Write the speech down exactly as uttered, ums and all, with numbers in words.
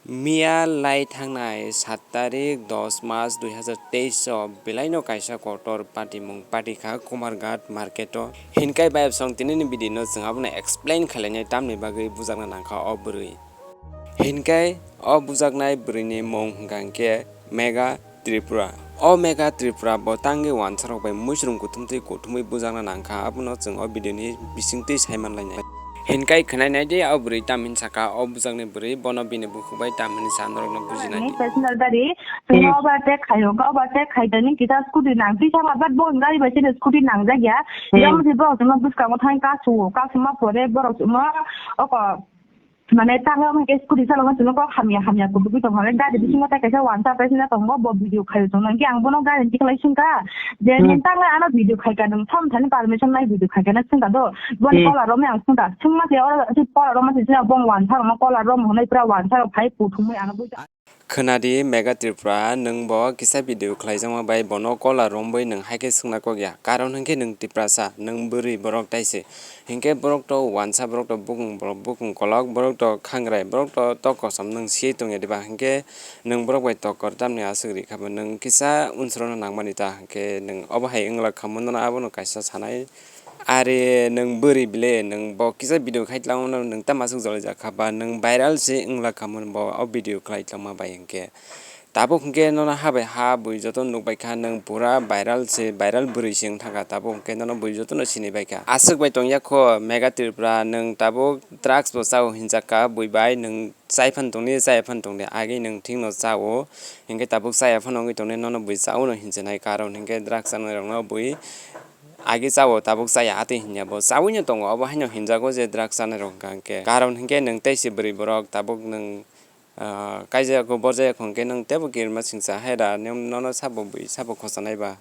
Miya lai thangnai sat tarik dos mas dui hazar teis o belaino kaisa kotor patimung patikha Kumarghat market o. Hinkai bayapsong tinini video no chwng abono explain khlainai tamni bagwi bujakna nangkha o bwrwi. Hinkai o bujaknai bwrwini mung hwnkha hwnkhe Mega Tripura. O Mega Tripura bo tangwi wansarok bai muisrum kuthumtwi kuthumwi bujakna nangkha, abono chwng o video ni bisingtwi saiman lainai. Hinkai khwnai naidi o bwrwi tamhin saka, o bujakni bwrwi bono bini bukhuk bai tamhinwi sa norokno bujinai di. Passenger gari, chwngno overtake khaio, overtake khaidani kita scooty nang, kisa ma bat bo gari bai sini scooty nangjak ya. Yang si bo chwngno bwskango thang kasu, kasu ma pore borok chwngno oko Mane tangwi omo hwnkhe scooty chalokma chwngno kok hamya hamya kubugwi tongkha. Gari bisingo tei kaisa wansa paisina tongo, bo video khaio chwngno. Hwnkhe ang bono gari ni tikhlai swngkha je, hmm, nini tangwi ano video khaikha, nwng thom thani permission nai video khaikha na swngkha do. Boni, hmm, caller romwi ang swngkha. Swngma se oro se caller romma se chwng bong wansa rokno caller rom hwnwi pura wansa rok phai kuthumwi ano bui. Khwnadi Mega Tripura, nwng bo kisa video khlaijakma bai bono caller romwi nwng hai khe swngna kok ya. Karon hwnkhe nwng Tiprasa, nwng bwrwi borok taise. Hinkhe borok to wansa, borok to bukung, borok bukung kolok, borok to khangrai, borok to tok kosom nwng siyai tongya diba? Hinkhe nwng borok bai tok kor tamni aswk ri kha bo? Nwng kisa unsrono nangmani ta, hinkhe nwng obo hai wngla kha, nono abono kaisa sanai. Are nwng bwrwi bile, nwng bo kisa video khai tlangmano nwng tamo aswk jolaijak kha ba, nwng viral se wngla kha, bo o video khlai tlangma bai hinkhe. Tabuk hinkhe nono ha bai ha bui joto nukbaikha, nwng pura viral se, viral bwrwi se wngthangkha, tabuk hinkhe nono bui jotono sinibaikha. Aswk bai tongya kho Mega Tripura, nwng tabuk drugs bo chao hinjakha bui bai, nwng chai phano tongdi, chaya phano tongdi, agwi nwng thikno chao, hinkhe tabuk chaya phano wngwi tongdi, nono bui chaono hinchinai, karon hinkhe drugs chanai rokno bui agwi chao, tabuk chaya atwi hinya bo chaui no tongo, obo haino hinjago je drugs chanai rok hwnkha hinkhe. Karon hinkhe nwng tei se bwrwi borok, tabuk nwng, ah, kaijak kho, borjak kho hinkhe nwng teibo kirima singcha hai da, nono sabo bui sabo khochanai ba?